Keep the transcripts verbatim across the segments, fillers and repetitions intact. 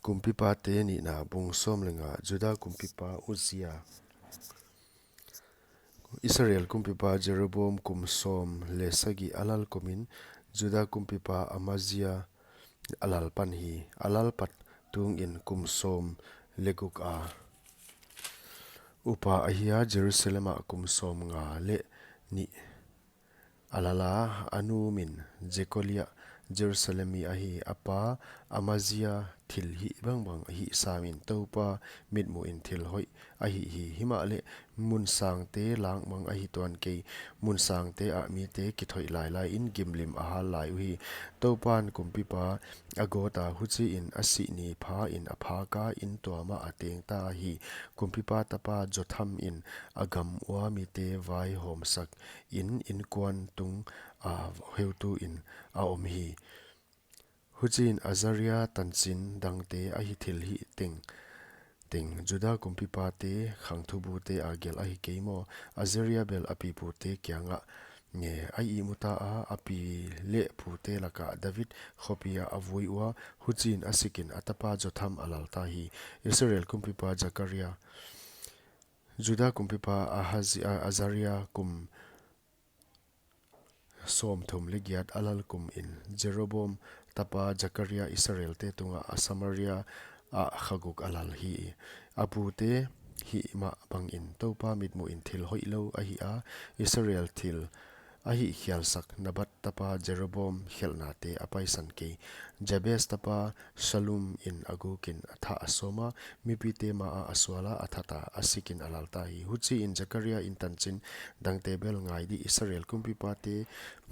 Kumpipate nihna, bung sawm leh nga. Juda kumpipa Uzia. Israel kumpipa Jeroboam kum sawm leh sagih a lal kumin, Juda kumpipa Amazia a lal pan hi. A lal pat tungin kum sawm leh guk a upa ahi a, Jerusalem ah kum sawm nga leh nih a lal a. A nu min Jekolia, Jerusalem mi ahi. A pa Amazia thil hih bangbang hih samin Toupa mitmuhin thil hoih a hih hi. Himahleh mun sangte langmang ahi tuan kei. Mun sangte ah mite kithoih lailai in gimlim a hal lai uhi. Toupan kumpipa a gawt a, huchiin a sih ni phain a phak a, inn tuam ah a teng ta hi. Kumpipa tapa Jotham in a gam ua mite vaihawmsak in, innkuan tung a heutu in a om hi. Huchiin Azaria tanchin dangte ahi thil hih tengteng Juda kumpipate khangthubute a gelh ahi kei maw? Azaria bel a pipute kiangah a ihmu ta a, a pi leh pute lakah David khopi ah a vui ua, huchiin a sikin a tapa Jotham a lal ta hi. Israel kumpipa Zakaria. Juda kumpipa Ahazi-, a-, Azaria kum sawmthum leh giat a lal kumin Jeroboam tapa Zakaria Israelte tungah a Samaria ah kha guk a lal hi. A pute hih mah bangin Toupa mitmuhin thil hoihlou a hih a, Israel thil a hihkhialsak Nebat tapa Jeroboam khelhnate a paisan kei. Jabez tapa Shallum in a gukin a thah a sawm a, mipite ma ah a sual a, a that a, a sikin a lal ta hi. Huchiin Zakaria in tanchin dangte bel ngai dih, Israel kumpipate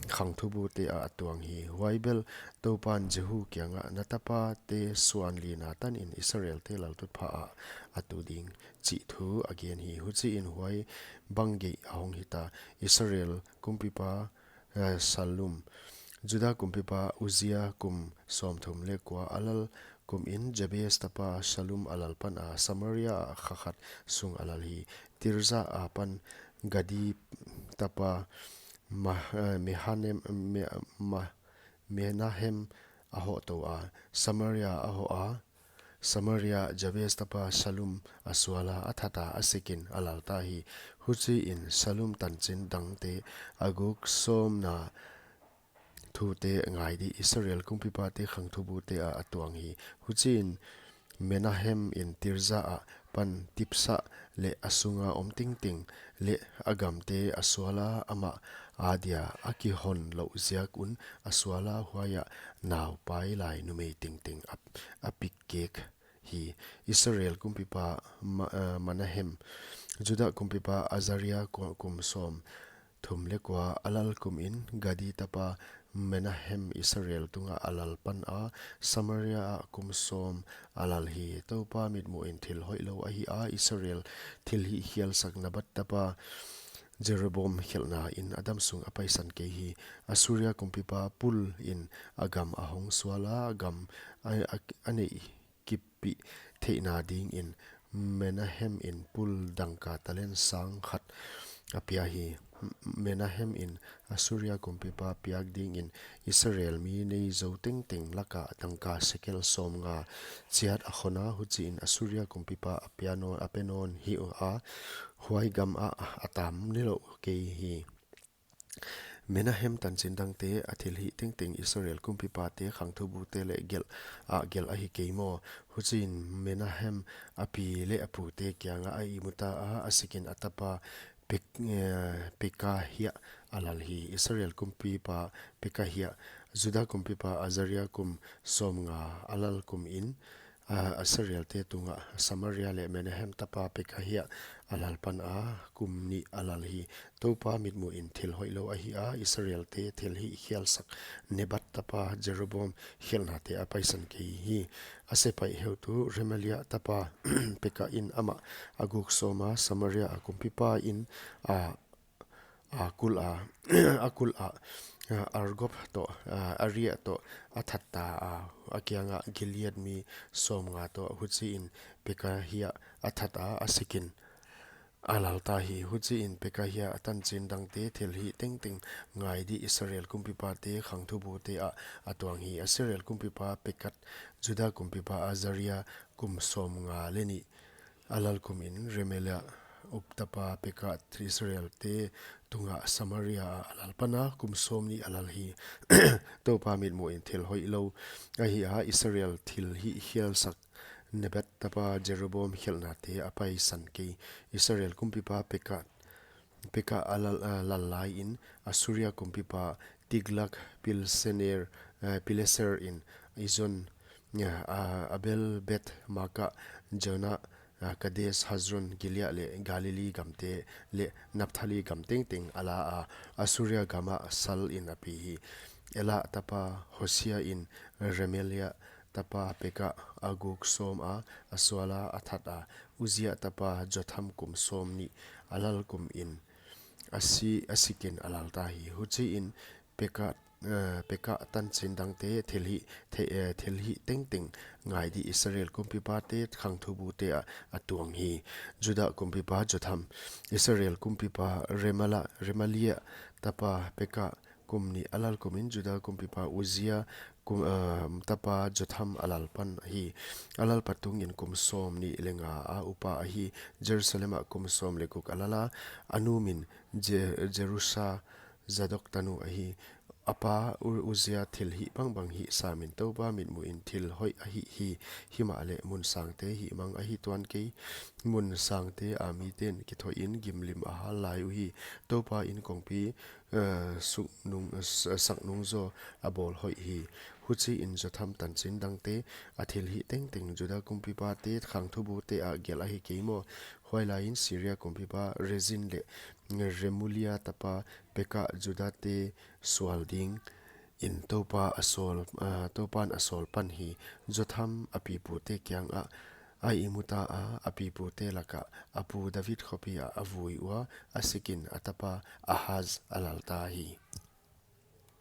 khangthubute ah a tuang hi. Huai bel Toupan Jehu kiangah, na tapate suan lina tanin Israelte laltoh pha ah a tu ding, chih thu a gen hi. Huchiin huai bang gei a hong hita. Israel kumpipa, eh, Shallum. Juda kumpipa Uzia kum sawmthum leh kua a lal kumin Jabez tapa Shallum a lal pan a, Samaria ah kha khat sung a lal hi. Tirza apan Gadi tapa Ma-, eh, Mehanem, Me-, Ma-, Menahem a hoh tou a, Samaria a hoh a, Samaria Jabez tapa Shallum a sual a, a that a, a sikin a lal ta hi. Huchiin Shallum tanchin dangte a guk sawmna thute ngai dih, Israel kumpipate khangthubute ah a tuang hi. Huchiin Menahem in Tirza apan Tipsa leh a sunga om tengteng leh a gamte a sual a, amah adia a kihon louh ziak un a sual a, huai ah naupai lai numei tengteng a, a pikkek hi. Israel kumpipa Ma-, eh, Menahem. Juda kumpipa Azaria ku-, kum sawmthum leh kua a lal kumin Gadi tapa Menahem Israel tungah a lal pan a, Samaria ah kum sawm a lal hi. Toupa mitmuhin thil hoihlou a hih a, Israel thil hihkhialsak Nebat tapa Jeroboam khelhna in a damsung a paisan kei hi. Assuria kumpipa Pul in a gam a hong sual a, a gam a, a, a neih kippih theihna dingin Menahem in Pul dangka talent sang khat a pia hi. Menahem in Assuria kumpipa piak dingin Israel mi nei zou tengteng laka dangka sekel sawmnga chiat a khon a, huchiin Assuria kumpipa a pia nawn, a pe nawn hi a, huai gam ah a tam nilouh kei hi. Menahem tanchin dangte a thilhih tengteng Israel kumpipate khangthubute leh gelh ah gelh ahi kei maw? Huchiin Menahem a pi leh a pute kiangah a ihmu ta a, a sikin a tapa Pek-, eh, Pekahia a lal hi. Israel kumpipa Pekahia, Juda kumpipa Azaria kum sawmnga a lal kumin, a, Israelte tungah Samaria leh Menahem tapa Pekahia a lal pan a, kum nih a lal hi. Toupa mitmuhin thil hoihlou a hih a, Israelte thil hihkhialsak Nebat tapa Jeroboam khelhnate a paisan kei hi. A sepaih heutu Remalia tapa Pekah in amah a guk sawm a, Samaria a kumpipa in a a kul a, a kul a, a, Argob toh, a, Aria toh a that ta a, a kiangah Gilead mi sawmnga toh, huchiin Pekahia a that a, a sikin a lal ta hi. Huchiin Pekahia a tanchin dangte thilhih tengteng ngai di Israel kumpipate khangthubute ah a tuang hi. Asirial kumpipa Pekat, Juda kumpipa Azaria, kum sawmnga leh nih a lal kumin Remalia uptapa Pekah Israelte tungah Samaria ah a lal pana kum sawmnih a lal hi. Toupa mitmuhin thil hoihlou ahi a, Israel thilhih khialsak Nebat tapa Jeroboam khelhnate a paisan kei. Israel kumpipa Pekah, Pekah a lal, a lal laiin Assuria kumpipa Tiglak Pilsener, eh, Pileser in Ijon, eh, a, Abel Beth Maakah, Jaanah, eh, Kades, Hazazon, Gilead leh Galilee gamte leh Naphtali gam tengteng a la a, Assuria gamah salin a pi hi. Ela tapa Hosia in Remalia tapa Pekah a guk sawm a, a sual a, a that a, Uzia tapa Jotham kum sawmnih a lal kumin a si, a sikin a lal ta hi. Huchiin Pekah, eh, Pekah tanchin dangte thilhih, the, eh, thilhih tengteng ngai di Israel kumpipate khangthubute ah a tuang hi. Juda kumpipa Jotham, Israel kumpipa Remala, Remalia tapa Pekah kum nih a lal kumin Juda kumpipa Uzia kum, eh, tapa Jotham a lal pan hi. A lal patungin kum sawmnih leh nga a upa ahi. Jerusalem ah kum sawm leh guk a lal a, a nu min Je-, Jerusa, Zadok tanu ahi. A pa U-, Uzia thilhih bangbang hih samin Toupa mitmuhin thil hoih a hih hi. Himahleh mun sangte hihmang a hih tuan kei. Mun sangte a miten kithoihin gimlim a hal lai uhi. Toupa in kongpi, eh, suknung, eh, s-, saknung zaw a bawl hoih hi. Huchiin Jotham tanchin dangte a thilhih tengteng Juda kumpipate khangthubute ah gelh ahi kei maw? Huailaiin Siria kumpipa Rezin leh Remulia tapa Pekah Judate sual dingin Toupa a sawl, ah, Toupan a sawl pan hi. Jotham a pipute kiangah a imu ta a, a pipute lakah a pu David khopi ah a vui ua, a sikin a tapa Ahaz a lal ta hi.